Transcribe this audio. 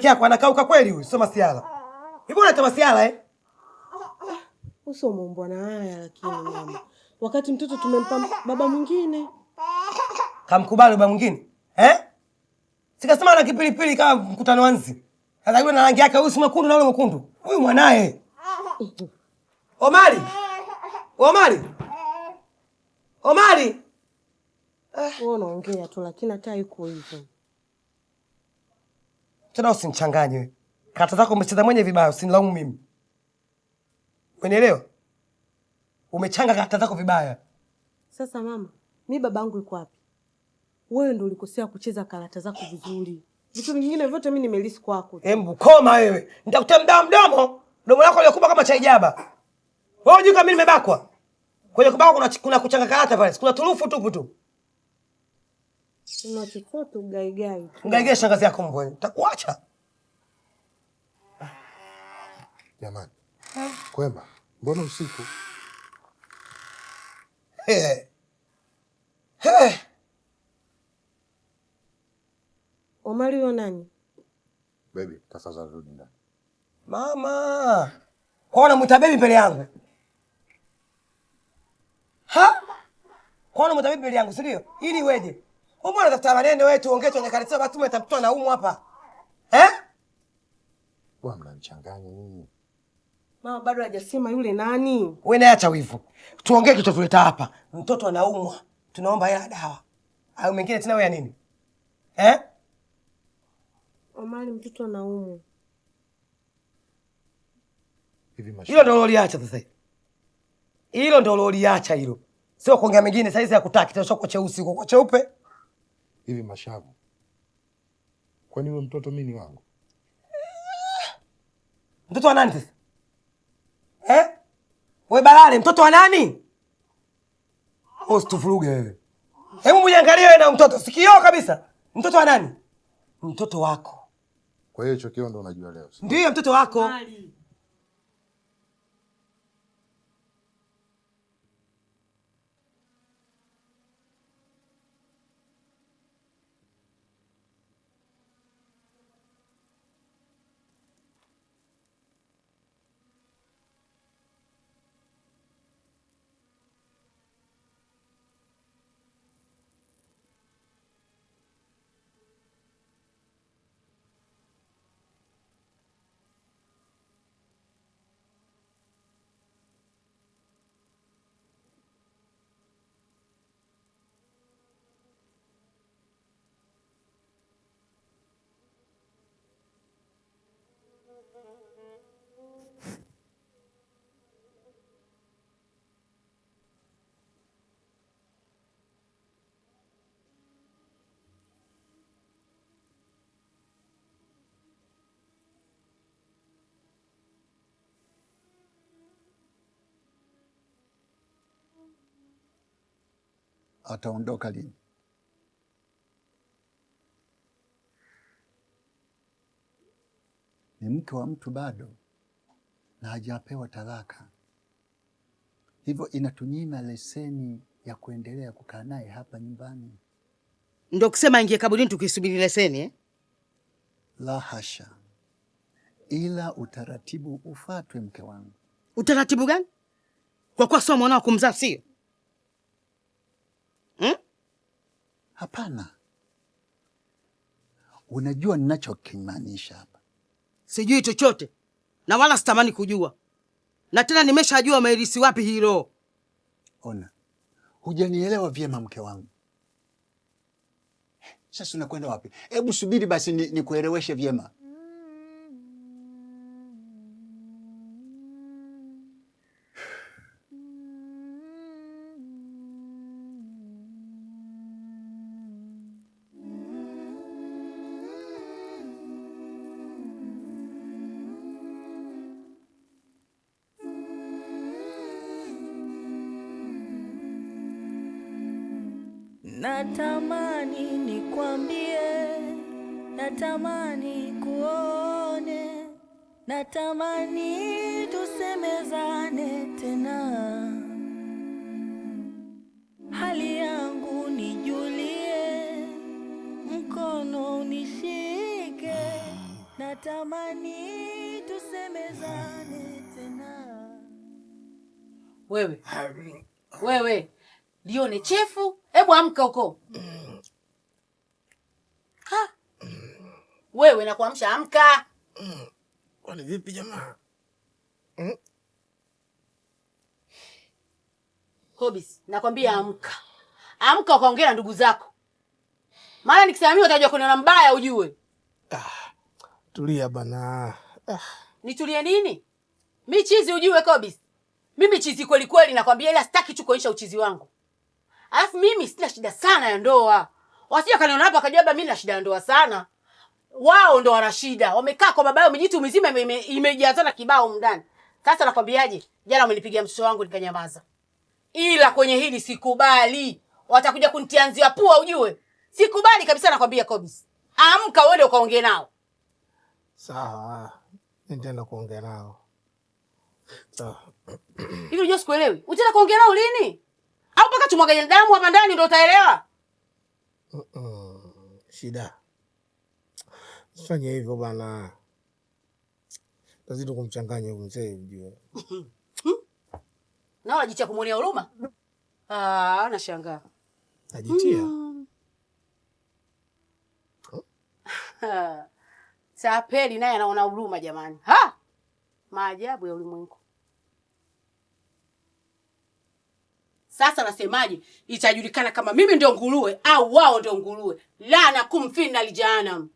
Yako anakauka kweli huyu, sio masiala. Hivi unaita masiala eh? Uso umeumbwa na haya lakini mama. Wakati mtoto tumempa baba mwingine. Kamkubali baba mwingine? Eh? Sikasema ana kipilipili kama mkutano wa nzi. Sasa yule na rangi yake huyu si mwekundu na yule mwekundu. Huyu mwanae. Omari. Omari. Omari. Wewe unaongea tu lakini hata yuko hivyo. Tena usinichanganye wewe. Kata zako umecheza mwenye vibaya, usinilaumu mimi. Umenielewa? Umechanga kata zako vibaya. Sasa mama, mi babangu yuko wapi? Wewe ndio ulikosea kucheza karata zako vizuri. Vitu vingine vyote mimi nimelisi kwako. Embu koma wewe. Nitakutia mdomo mdomo. Mdomo wako uliokuba kama chai jaba. Wewe unajua kama mimi nimebakwa? Kwenye kubakwa kuna kuchanga karata pale. Kuna turufu tupu tu. Unachukua tu gaigai. Ngaigai shangazi yako mbwa. Nitakuacha. Jamani. Kwema, mbona usiku? Hey. Hey. Omari huyo nani? Baby, tafadhali rudi ndani. Mama. Kwa unamuita baby mbele yangu? Ha? Kwa unamuita baby mbele yangu, si ndio? Ili iweje? Wewe mbona unatafuta maneno wewe tuongee tuonekane sio basi mtoto anaumwa hapa. Eh? Bwana mnanichanganya nyinyi. Mama bado hajasema yule nani? Wewe naye acha wivu. Tuongee kitu tuleta hapa. Mtoto anaumwa. Tunaomba hela dawa. Hayo mengine tena wewe ya nini? Eh? Omari mtoto anaumwa. Hivi Hilo mashavu. ndio loliacha sasa hivi. Hilo ndio loliacha hilo. Sio kuongea mengine saizi ya kutaki tena kwa cheusi kwa cheupe. Hivi mashavu. Kwani huyo mtoto mimi ni wangu? Mtoto wa nani sasa? Eh? Wewe balale mtoto wa nani? Usituvuruge wewe. Hebu mjiangalie wewe na mtoto. Sikio kabisa. Mtoto wa nani? Mtoto wako. Kwa hiyo hicho kio ndo unajua leo. Ndiyo mtoto wako. Omari. Ataondoka lini? Ni mke wa mtu bado na hajapewa talaka, hivyo inatunyima leseni ya kuendelea kukaa naye hapa nyumbani. Ndio kusema ingie kaburini tukisubiri leseni eh? La hasha, ila utaratibu ufuatwe, mke wangu. Utaratibu gani? Kwa kuwa sio mwanao kumzaa, sio? Hapana, unajua ninachokimaanisha hapa. Sijui chochote na wala sitamani kujua, na tena nimeshajua umeirisi wapi hilo. Ona, hujanielewa vyema mke wangu. Sasa unakwenda wapi? Hebu subiri basi nikueleweshe vyema. Natamani nikwambie, natamani kuone, natamani tusemezane tena. Hali yangu nijulie, mkono unishike. Natamani tusemezane tena. Wewe wewe, lione chefu, hebu amka huko. Ha! Wewe nakuamsha, amka. Kwani vipi jamaa? Kobisi, nakwambia amka, amka ukaongea na ndugu zako, maana nikisema mimi utajua kuniona mbaya, ujue. Tulia bana. Nitulie nini? Mi chizi ujue, Kobisi, mimi chizi kweli kweli, nakwambia, ila sitaki tu kuonyesha uchizi wangu. Alafu mimi sina shida sana ya ndoa, wasije kaniona hapa wakajua labda mimi na shida ya ndoa sana. Wao ndo wana shida, wamekaa kwa baba yao mijitu mizima imejazana kibao mndani. Sasa nakwambiaje, jana wamenipigia mtoto wangu nikanyamaza, ila kwenye hili sikubali, watakuja kunitianzia pua ujue. Sikubali kabisa, nakwambia Kobisi, amka uende ukaongee nao. Sawa, nitaenda kuongea nao. Sawa. Hivi unajua sikuelewi, utaenda kuongea nao lini? Au mpaka tumwaganye damu hapa ndani ndo utaelewa? Shida. Fanya hivyo bana. Tazidi kumchanganya huyu mzee ujue. Na unajitia kumwonea huruma? Ah, nashangaa. Najitia. Tapeli naye anaona huruma jamani. Ha! Maajabu ya ulimwengu. Sasa nasemaje? Itajulikana kama mimi ndio nguruwe au wao ndio nguruwe. Lana kumfina lijahanam.